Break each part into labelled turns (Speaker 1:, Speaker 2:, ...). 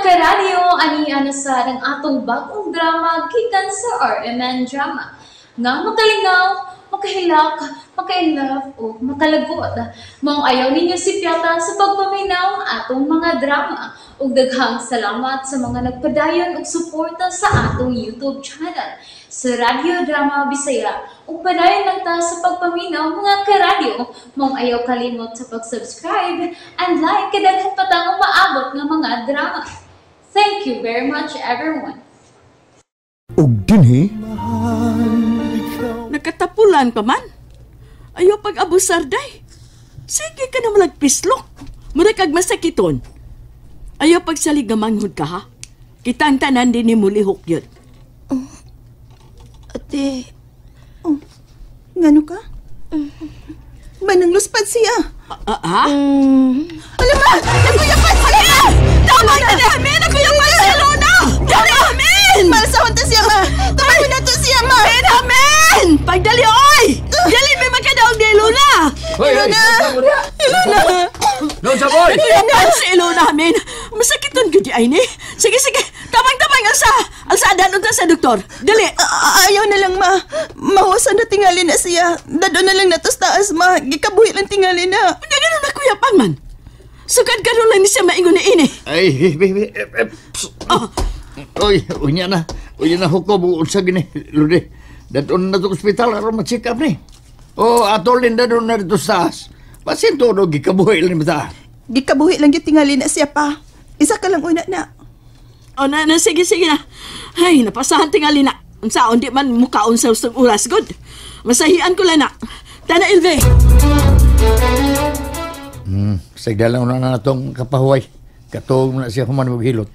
Speaker 1: Karadyo, ani ana sa ang atong bagong drama gikan sa RMN Drama nga makalingaw, makahilak, maka-inlove o makalagot. Maong ayaw ninyo sipyata sa pagpaminaw atong mga drama. Ug daghang salamat sa mga nagpadayon og suporta sa atong YouTube channel sa Radyo Drama Bisaya. Ug padayon lang ta sa pagpaminaw, mga karadyo. Maong ayaw kalimot sa pag-subscribe and like kay daghan pa tang umaabot nga mga drama. Thank you very much, everyone.
Speaker 2: Ug dinhi
Speaker 3: Nakatapulan pa man. Ayaw pag-abusar, day. Sige ka na malagpislok. Mura kag masakiton. Ayaw pagsalig nga manghod ka, ha? Kita ang tanan din ni mulihok yun.
Speaker 4: Ate,
Speaker 5: Oh, ngano ka? Manang luspad siya.
Speaker 3: Ah, ha?
Speaker 5: Alam ma! Nakuyapan siya!
Speaker 3: Tama na namin! Nakuyapan siya, Luna! Dali amin!
Speaker 5: Malsahon ta siya, ma! Tumayo na to siya, ma!
Speaker 3: Amin! Amin! Pagdali, oy! Dali, may magkadaog ni Luna!
Speaker 2: Hoy, hoy,
Speaker 5: Ilona! Ilona!
Speaker 2: No, sa boy!
Speaker 3: Nakuyapan si Ilona, amin! Masakiton gud ay ni. Sige, sige! Tabang-tabang, alsa! Alsa, danon ta sa doktor. Dali!
Speaker 5: Ayaw na lang, ma. Mahusan na tingali na siya. Dado na lang nato sa taas, ma. Gikabuhi lang tingali na.
Speaker 3: Hindi ganun nakuyapan man. Sugad karon lang ni siya maingon na ini.
Speaker 2: Ay, baby. Eh, eh, psst.
Speaker 3: Oh,
Speaker 2: Oy, unya na. Unya na hukom unsa gini, Ludi. Dadon na to ospital aron ma-check up ni. Oh, atolin dadon na dito sa taas. Basin to no gikabuhi lang bata.
Speaker 5: Gikabuhi lang yung tingali na siya pa. Isa ka lang una na.
Speaker 3: Oh na, na, sige, sige na. Ay, napasahan tingali na. Unsaon di man mukaon sa ustong oras, good. Masahian ko lang na. Tana, Ilve.
Speaker 2: Sagda lang na na tong kapahuway. Katong na siya human maghilot.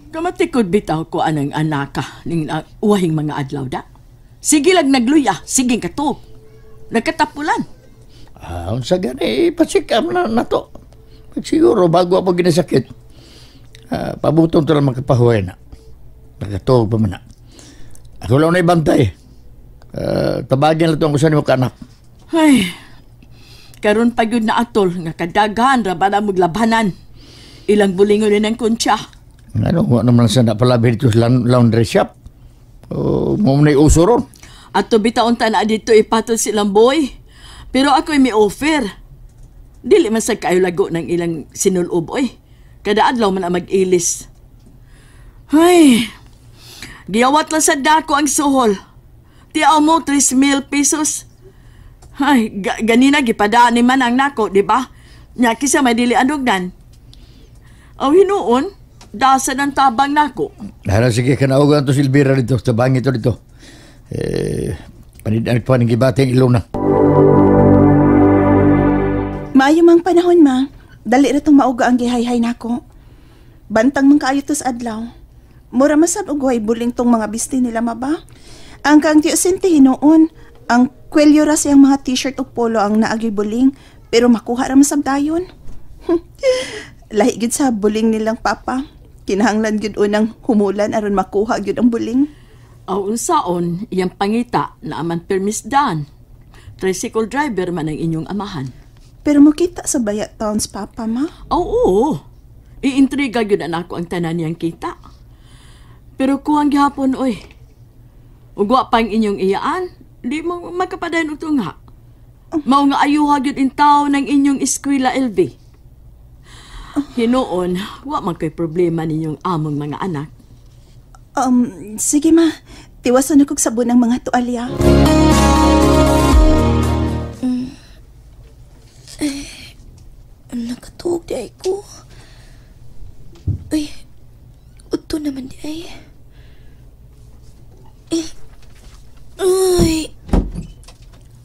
Speaker 3: Kamatikod bitaw ko anang anaka ning uwahing mga adlaw da. Sige lang nagluya, sige katog. Nagkatapulan.
Speaker 2: Ah, unsa gani pa-check up na na to. Siguro bago ako ginasakit. Ah, pabutong to lang makapahuway na. Nakatuog pa man na. Ako lang na ibantay. Ah, tabagin lang to ang kusan mo kaanak.
Speaker 3: Ay, karon pa gyud na atol nga kadaghan ra ba na maglabanan. Ilang bulingon ni ng kuntsa.
Speaker 2: Ano, wa naman sa napalabi dito sa laundry shop. O, mo na uso ron.
Speaker 3: Ato bitaon ta na dito ipatol silang boy. Pero ako'y may offer. Dili man sad kaayo lago ng ilang sinulob oy. Kada adlaw man ang mag-ilis. Ay, giyawat lang sa dako ang suhol. Tiaw mo, 3,000 pesos. Ay, ganina gipadaan ni Manang nako, di ba? Nya kisa may dili anugdan. Aw hinuon, dasa ng tabang nako.
Speaker 2: Hala, sige, kanaugan to Silvira dito. Tabangin to dito. Eh, panidaan pa ng gibating iluna.
Speaker 5: Maayo mang panahon, ma. Dali ra tong mauga ang gihayhay nako. Bantang man kaayo to sa adlaw. Mura masab og way buling tong mga bisti nila ma ba? Ang kang Tio hinuon, ang kwelyo ra siyang mga t-shirt ug polo ang naagyoy buling, pero makuha ra man sab dayon. Lahi gyud sa buling nilang papa. Kinahanglan gyud unang humulan aron makuha gyud ang buling.
Speaker 3: Aw unsaon, iyang pangita na aman permisdan. Tricycle driver man ang inyong amahan.
Speaker 5: Pero mokita sa baya towns papa ma.
Speaker 3: Aw, oo. Iintriga gyud na nako ang tanan niyang kita. Pero kuwang gihapon oy. Ug wa pang inyong iyaan, di mo magkapadayon og tungha. Mao nga ayuha gyud intaw ng inyong eskwela LV. Hinuon, wa man ko'y problema ninyong among mga anak.
Speaker 5: Sige ma, tiwason na kog sabon ng mga tualya.
Speaker 4: Nakatuog di ay ko. Ay, udto naman di ay. Eh, ay.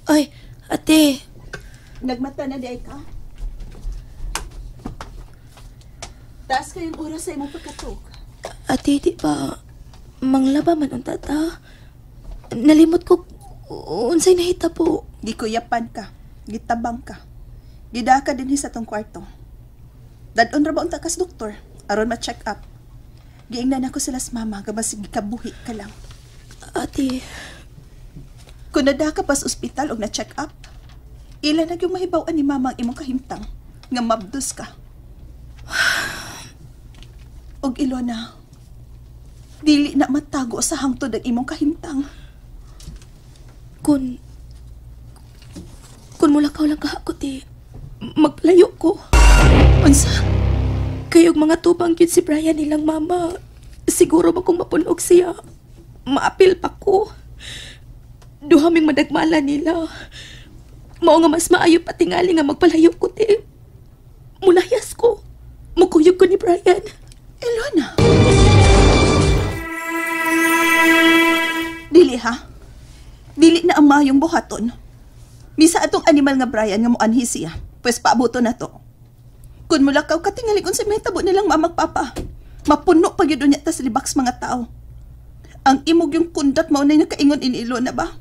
Speaker 4: Ay, ate.
Speaker 5: Nagmata na di ay ka? Taas kayong oras sa imong pagkatug.
Speaker 4: Ate, di ba manglaba man ang tata? Nalimot ko unsay nahitabo.
Speaker 5: Gikuyapan ka, gitabang ka. Gida ka dinhi sa tong kwarto. Dadon ra ba unta kas doktor aron ma-check up. Giingnan ako sila sa mama gabasig gikabuhi ka lang.
Speaker 4: Ate,
Speaker 5: Kung nada ka pa sa ospital og na-check up, ila na gyud mahibaw-an ni mama ang imong kahimtang nga mabdos ka. Og Ilona, dili na matago sa hangtod ang imong kahimtang.
Speaker 4: Kung mulakaw lang ka ako, ti, magpalayo ko.
Speaker 5: Unsa?
Speaker 4: Kayog mga tubang gyud si Brian nilang mama. Siguro ba kung mapunog siya, maapil pa ko. Duha ming madagmala nila. Mao nga mas maayo patingali nga magpalayo ko, ti. Mulayas ko. Mukuyog ko ni Brian.
Speaker 5: Ilona! Dili ha? Dili na ang mayong buhaton. Misa atong animal nga Brian nga muanhi siya. Pwes paabuto na to. Kung mulakaw ka, tingali kung sa may tabo nilang mamagpapa. Mapuno pa yun unya tas libaks mga tao. Ang imog yung kundat mao na nakaingon ini Ilona ba?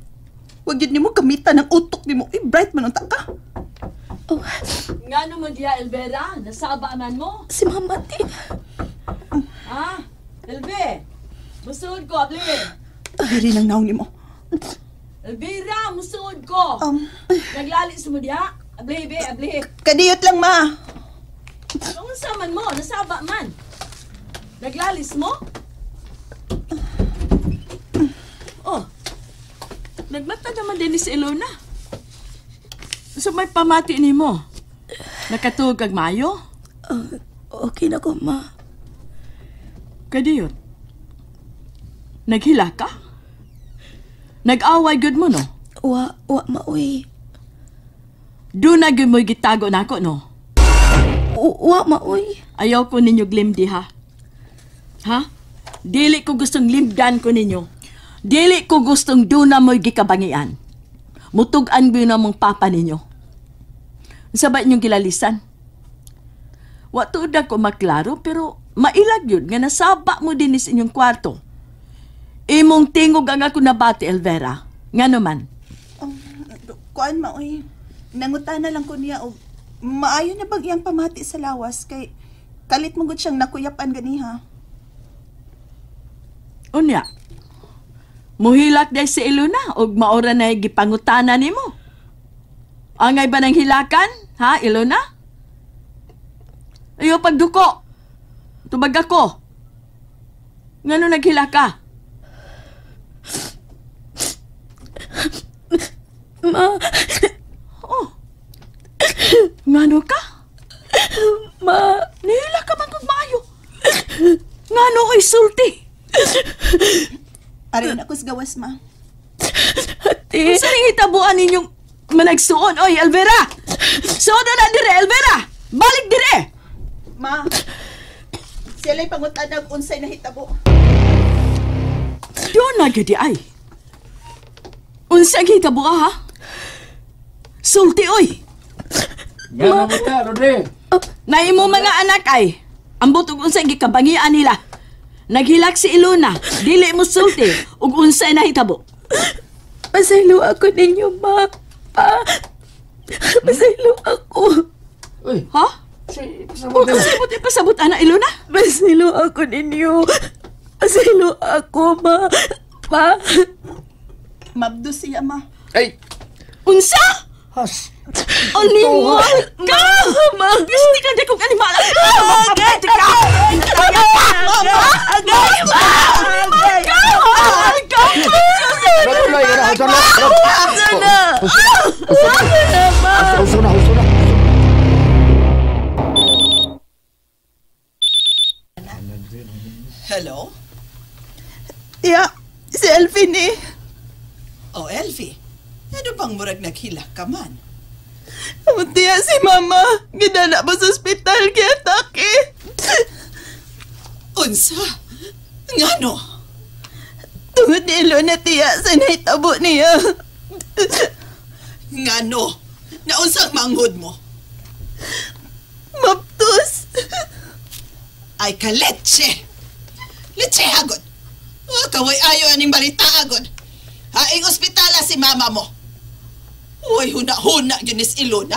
Speaker 5: Wag yun nimo gamitan ang utok nimo. Bright man unta ka.
Speaker 4: Oh.
Speaker 3: Ngano mo diya, Elvera? Nasaba man mo?
Speaker 4: Si Mama, ti.
Speaker 3: Ha? Elve! Musuod ko, abli!
Speaker 5: Diri nang naong nimo.
Speaker 3: Elvira, musuod ko! Naglali sa mo diya? Abli, be, abli.
Speaker 5: Kadiyot lang, ma!
Speaker 3: Unsa man mo? Nasaba man. Naglalis mo? Oh. Nagmata naman din ni si Ilona. So may pamati ni mo. Nakatuog kag mayo?
Speaker 4: Okay na ko, ma.
Speaker 3: Kadiyot. Naghila ka? Nag-away gud mo, no?
Speaker 4: Wa, maoy.
Speaker 3: Doon na gud mo'y gitago na ako, no?
Speaker 4: Wa, maoy.
Speaker 3: Ayaw ko ninyo glimdi, ha? Ha? Dili ko gustong limdan ko ninyo. Dili ko gustong doon na mo'y gikabangian. Mutug-an ba na mong papa ninyo? Sabay inyong gilalisan. Wa tuod na ko maklaro, pero mailag yun nga nasaba mo din sa inyong kwarto. Imong tingog ang ako nabati, Elvera. Nga naman?
Speaker 5: Kuan, maoy. Nangutana lang ko niya og maayo na bang iyang pamati sa lawas kay kalit mo gud siyang nakuyapan ganiha.
Speaker 3: Unya. Muhilak day si Ilona og maora na gipangutana nimo. Angay ba ng hilakan, ha, Ilona? Ayo pagduko. Tubag ako. Ngano naghilak ka?
Speaker 4: Ma.
Speaker 3: Oh. Ngano ka?
Speaker 4: Ma.
Speaker 3: Nihila ka man kog maayo. Ngano oy sulti?
Speaker 5: Aron ako sa gawas, ma.
Speaker 4: Ate.
Speaker 3: Unsa ning hitabuan ninyong managsuon oy, Elvera? Suod na dire, Elvera. Balik dire.
Speaker 5: Ma. Sila'y pangutan-og unsay nahitabo.
Speaker 3: Doon na gyud ay. Unsay gihitabo ha? Sulti oy.
Speaker 2: Ngano mo ta, Rodri?
Speaker 3: Naimo mga anak ay. Ambot og unsay gikabangian nila. Naghilak si Ilona, dili mo sulti ug unsay nahitabo.
Speaker 4: Pasaylo ako ninyo, ma. Pa. Pasaylo ako.
Speaker 2: Uy.
Speaker 3: Ha?
Speaker 2: Pasabot.
Speaker 3: Pasabot, pasabot ana Ilona.
Speaker 4: Pasaylo ako ninyo. Pasaylo ako, ma. Pa.
Speaker 5: Mabdo siya, ma.
Speaker 2: Ay.
Speaker 3: Unsa?
Speaker 2: Has.
Speaker 3: Animal ka! Ma! Bisti ka di kong animal! Agay! Ka! Agay! Agay! Ka!
Speaker 2: Ratulay ka na! Husto na! Husto na! Husto na!
Speaker 6: Hello?
Speaker 5: Tiya, si Elfie ni.
Speaker 6: Oh, Elfie. Ano bang murag naghilak ka man?
Speaker 5: Tiya, si Mama. Gidala ba sa ospital? Giatake.
Speaker 6: Unsa? Ngano?
Speaker 5: Tungod ni Ilona, tiya, sa nahitabo niya.
Speaker 6: Ngano? Naunsang manghod mo?
Speaker 5: Maptos.
Speaker 6: Ay, kaletche! Letche, hagod! Oh, kaway ayo aning balita, agod. Haing ospitala si mama mo. Uy, huna-huna yun is Ilona.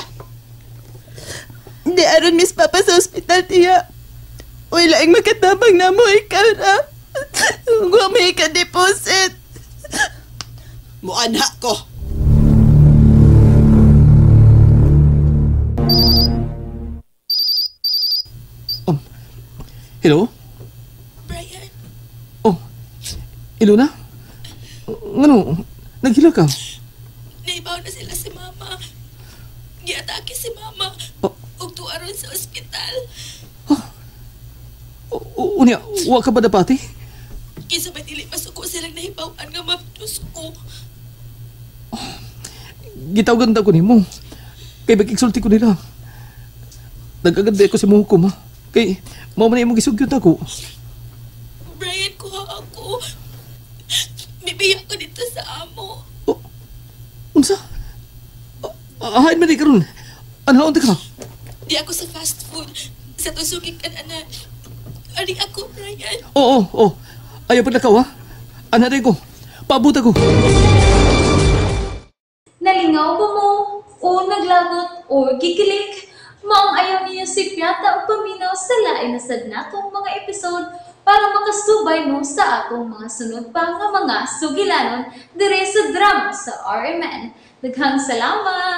Speaker 5: Di aron miss papa sa ospital, tiya. Uy, laing makatabang na mo, ikaw na. Huwag may ka-deposit.
Speaker 6: Muanha ko.
Speaker 7: Hello? Ilona? Ngano? Naghila ka?
Speaker 4: Naibaw na sila si Mama. Giatake si Mama.
Speaker 7: Oh.
Speaker 4: Ug tuaron sa ospital.
Speaker 7: Unya, wa ka ba dapati?
Speaker 4: Kinsa may dili masuko silang nahibaw-an nga mapdos ko.
Speaker 7: Gitawagan ta ko nimo. Kay bagigsulti ko nila. Nagaganda ko sa mga hukom, ha? Kay, mao man imong gisugyot ako.
Speaker 4: Brian, kuha ako. Bibiya ko dito sa amo.
Speaker 7: Oh, unsa? Ahain man di karon. Anhaon ta ka?
Speaker 4: Di ako sa fast food. Sa tusugin ka na. Ari ako, Brian.
Speaker 7: Oo, oo, oo. Ayaw paglakaw, ha? Anha ko. Paabot ako.
Speaker 1: Nalingaw ba mo? O naglagot o gikilig? Maong ayaw niyo si Piata o paminaw sa lain na sad natong mga episode para makasubay mo sa atong mga sunod pa nga mga sugilanon dire sa drama sa RMN. Daghang salamat!